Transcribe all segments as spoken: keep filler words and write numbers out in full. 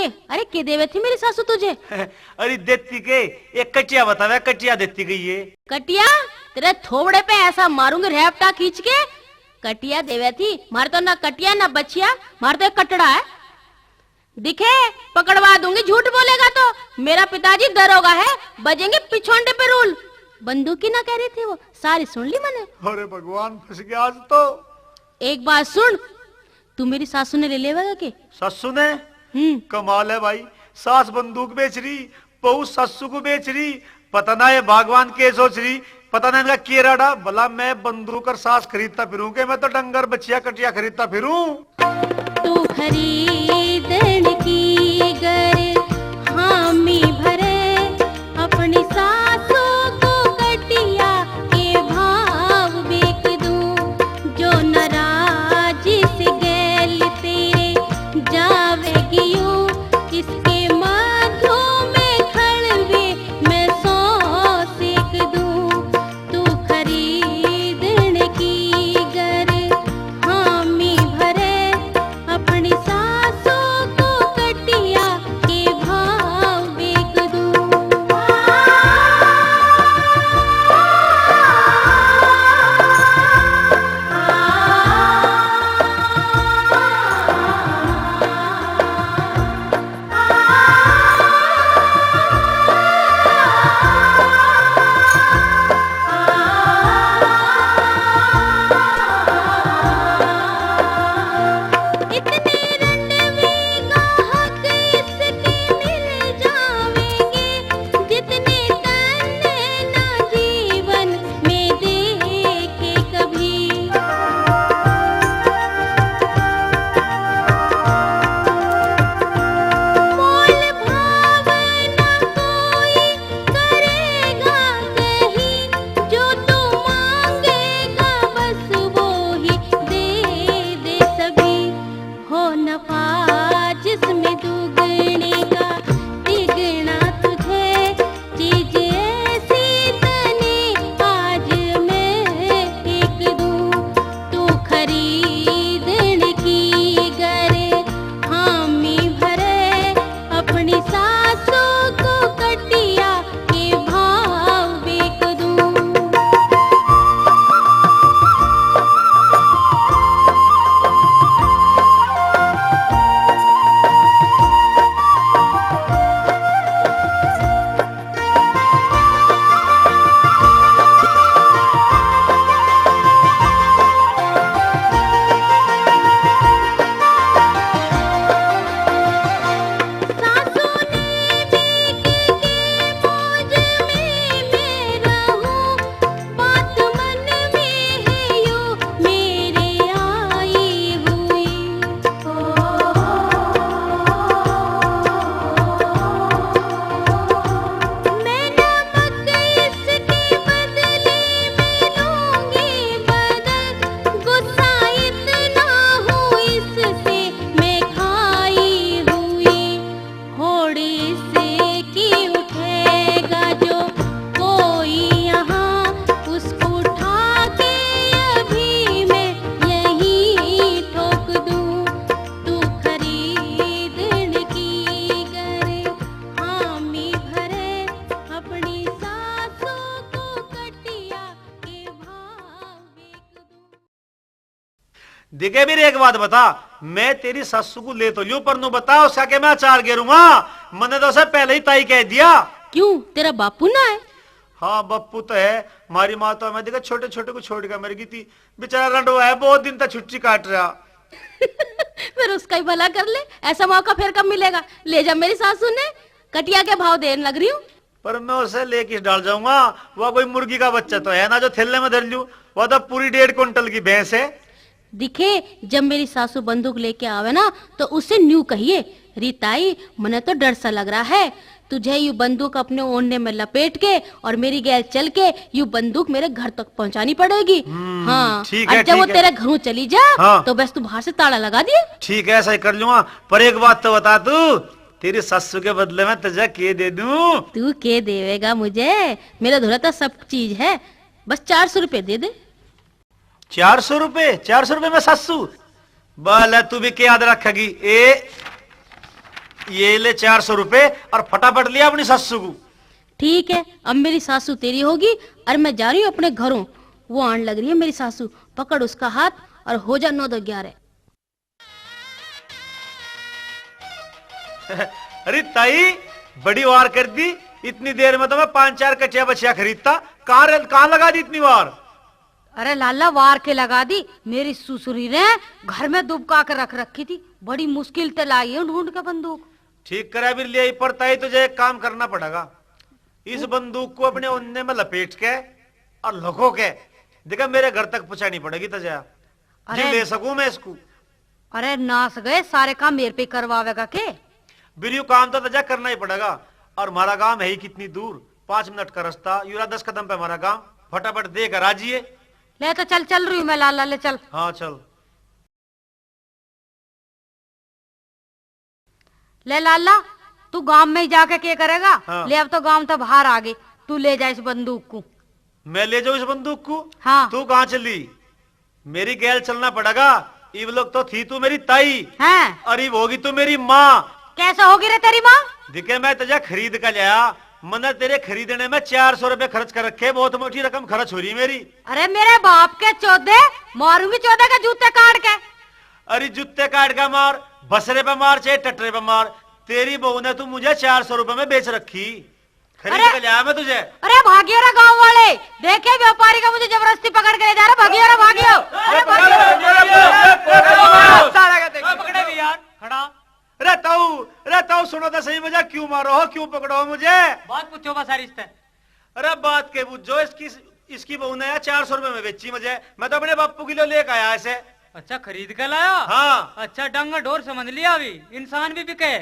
अरे, के देवे थी मेरी सासू तुझे? अरे, देती के, एक कटिया बतावे, कटिया देती गई है। कटिया? तेरे थोबड़े पे ऐसा मारूंगी रैपटा खींच के। कटिया देवे थी? मारे तो ना कटिया ना बछिया, मारे तो एक कटड़ा है। दिखे, पकड़वा दूंगी, झूठ बोलेगा तो। मेरा पिताजी दरोगा है, बजेंगे पिछोंडे पे रूल। बंदूकी ना कह रही थी वो, सारी सुन ली मैंने। अरे भगवान, फंस गया आज तो। एक बात सुन, तू मेरी सासू ने ले लेवेगा के? सासू ने? हम्म। कमाल है भाई, सास बंदूक बेच रही, बहू सासू को बेच रही। पता ना ये भगवान के सोच रही, पता ना इनका के राड़ा। भला मैं बंदूक और सास खरीदता फिरूं के? मैं तो डंगर बछिया कटिया खरीदता फिरूं। तू खरीदण की गर हामी भरे, अपनी सासू को कटिया के भाव बेच दूं। जो नाराज इस गैल तेरे जावेगी यूं, इसके मधु में खड़वे मैं सौ सेक दूं। तू खरीदण की गर हामी भरे, अपनी सासू को कटिया के भाव बेच दूं। इतने रंडवे गाहक इसके मिल जावेंगे, जितने तन्ने ना जीवन में देखे कभी। मोल भाव ना कोई करेगा कहीं, जो तू मांगेगा बस वो ही दे दे सभी। हो नफा जिसमें दुगने का तिगना तुझे, चीज ऐसी तने आज मैं एक दूं। तू खरीदण की गर हामी भरे, अपनी सासू को कटिया के भाव बेच दूं। देखे भी एक बात बता, मैं तेरी सासू को ले तो लियो, पर नू बता उसका के मैं अचार गेरूंगा। मने तो उसे पहले ही ताई कह दिया। क्यों, तेरा बापू ना है? हाँ, बापू तो है। मारी माँ तो मैं देखे छोटे छोटे को छोड़ के मर गई थी। बेचारा रंडवा है, बहुत दिन तक छुट्टी काट रहा। फिर उसका ही भला कर ले, ऐसा मौका फिर कब मिलेगा? ले जा मेरी सासू ने, कटिया के भाव देने लग रही हूँ। पर मैं उसे ले किस डाल जाऊंगा? वह कोई मुर्गी का बच्चा तो है ना जो थैले में धर लूं। वह तो पूरी डेढ़ कुंटल की भैंस है। दिखे, जब मेरी सासू बंदूक लेके आवे ना, तो उसे न्यू कहिए, "रीताई, मने तो डर सा लग रहा है, तुझे यू बंदूक अपने ओढ़ने में लपेट के और मेरी गैल चल के यू बंदूक मेरे घर तक पहुंचानी पड़ेगी।" हम्म, हाँ, ठीक और है, जब वो ठीक है। तेरे घरों चली जा, हाँ। तो बस तू बाहर से ताला लगा दिए। ठीक है, ऐसा ही कर लूंगा। पर एक बात तो बता तू, तेरी सासू के बदले में तुझे के दे दूं? तू के देवेगा मुझे? मेरे धोरे तो सब चीज है, बस चार सौ रुपए दे दे। चार सौ रुपए? चार सौ रुपए में सासू? बाल है, तू भी के याद रखेगी? ए, ये ले चार सौ रुपए और फटाफट लिया अपनी सासू को। ठीक है, अब मेरी सासू तेरी होगी और मैं जा रही हूँ अपने घरों। वो आने लग रही है मेरी सासू, पकड़ उसका हाथ और हो जा नौ दो ग्यारह। अरे ताई, बड़ी वार कर दी। इतनी देर में तो मैं पांच चार कटिया बछिया खरीदता। कहाँ रे, कहाँ लगा दी इतनी वार? अरे लाला, वार के लगा दी। मेरी सुसरी ने घर में दुबका के रख रखी थी, बड़ी मुश्किल ते लाई है ढूंढ के बंदूक। ठीक करे भी लिया ही पड़ता है, तुझे एक काम करना पड़ेगा। इस बंदूक को अपने ओन्ने में लपेट के और लुको के, देखा, मेरे घर तक पहुंचानी पड़ेगी तुझे। जी, अरे ले सकूं मैं इसको? अरे नास गए, सारे काम मेरे पे करवावेगा के? बिरियो काम तो तुझे करना ही पड़ेगा। और हमारा गांव है ही कितनी दूर, पांच मिनट का रास्ता, यूरा दस कदम पे हमारा गांव। फटाफट दे घर आ जाइए। ले तो चल, चल रही हूँ मैं लाला, ले चल। हाँ चल। ले लाला, तू गांव में ही जाके के करेगा? हाँ। ले, अब तो गांव तो बाहर आ गए, तू ले जा इस बंदूक को। मैं ले जाऊं इस बंदूक को? हाँ। तू कहाँ चली? मेरी गैल चलना पड़ेगा। इब लोग तो थी तू मेरी ताई, हैं? और इब होगी तू मेरी माँ। कैसे होगी रे तेरी माँ? दिखे, मैं तुझे खरीद का लाया, मन्ने तेरे खरीदने में चार सौ रुपए खर्च कर रखे, बहुत मोटी रकम खर्च हो रही मेरी। अरे मेरे बाप के चौदे, मारूंगी चौदे के जूते काट के। अरे जूते काट के मार, बसरे पे मार, चाहे टटरे पे मार, तेरी बहू ने तू मुझे चार सौ रुपए में बेच रखी। खरीद अरे, के लाया मैं तुझे। अरे भागियो रे गांव वाले, देखे व्यापारी का मुझे जबरदस्ती पकड़ के ले जा रहा, भागियो रे, भागियो। अरे भागियो। पकड़े भी यार, खड़ा। अरे ताऊ, अरे ताऊ, सुनो तो सही, मुझे क्यों मारो हो, क्यों पकड़ो हो मुझे? बात पूछो बस सारी इससे। अरे बात के पूछो, इसकी, इसकी बहू ने यार चार सौ रुपए में बेची मुझे, मैं तो अपने बापू के लिए लेके आया इसे। अच्छा, खरीद के लाया? हाँ। अच्छा, डंगर ढोर समझ लिया, अभी इंसान भी बिके।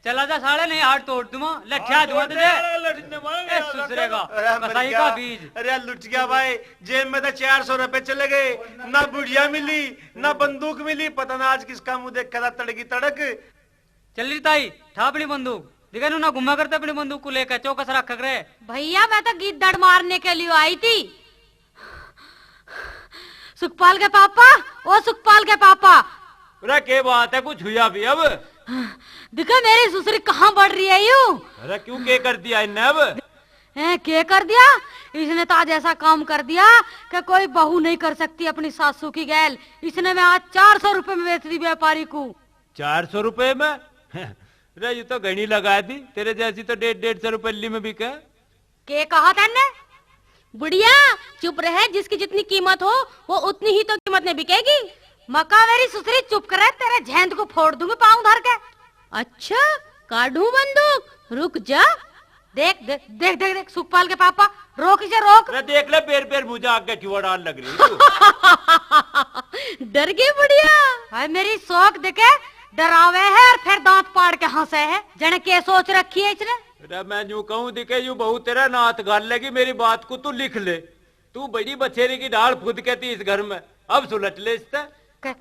चला जा साले, नहीं हाथ तोड़ दूंगा, लठिया दूंगा तुझे। ए, सुसरे का, अरे, मर कसाई गया। का बीज। अरे, लुट गया भाई, जेब में तो चार सौ रुपए चले गए, ना बुढ़िया मिली, ना बंदूक मिली, पता ना आज किसका मुंह देखा था, तड़की तड़क। चल रही ताई, ठा अपनी बंदूक। दिखे नू ना घुमा करते अपनी बंदूक को लेकर, चौकस रख करे। भैया, मैं तो गीदड़ मारने के लिए आई थी। सुखपाल के पापा, ओ सुखपाल के पापा। अरे, के बात है, कुछ हुआ भी अब? दिखे, मेरी सुसरी कहाँ बढ़ रही है यू? अरे, क्यों, के कर दिया इनने अब? हैं, के कर दिया? इसने तो आज ऐसा काम कर दिया कि कोई बहू नहीं कर सकती अपनी सासू की गैल। इसने मैं आज चार सौ रुपए में बेच दी व्यापारी को। चार सौ रुपए में? अरे, ये तो घणी लगा दी, तेरे जैसी तो डेढ़, डेढ़ सौ रुपए ली में बिके। के कहा तन्ने? बुढ़िया, चुप रहे, जिसकी जितनी कीमत हो, वो उतनी ही तो कीमत में बिकेगी। मकावेरी सुसरी, चुप करे, तेरे झैंद को फोड़ दूंगी पाँव धर के। अच्छा, काढूं बंदूक, रुक जा। देख, देख, देख, देख, देख, सुखपाल के पापा, रोक इसे, रोक। अरे देख ले, बेर बेर मुझे आगे क्यों अड़ान लग रही है तू? डर गई बुढ़िया। हाय, मेरी शौक देखे, डरावे है और फिर दांत पाड़ के हंसे है, जने के सोच रखी है इसने। अरे मैं यूं कहूं दिखे, यू बहू तेरा नाथ घाल लेगी, मेरी बात को तू लिख ले। तू बड़ी बछेरी की ढाल फुद के थी इस घर में, अब सुलट ले इससे। क-,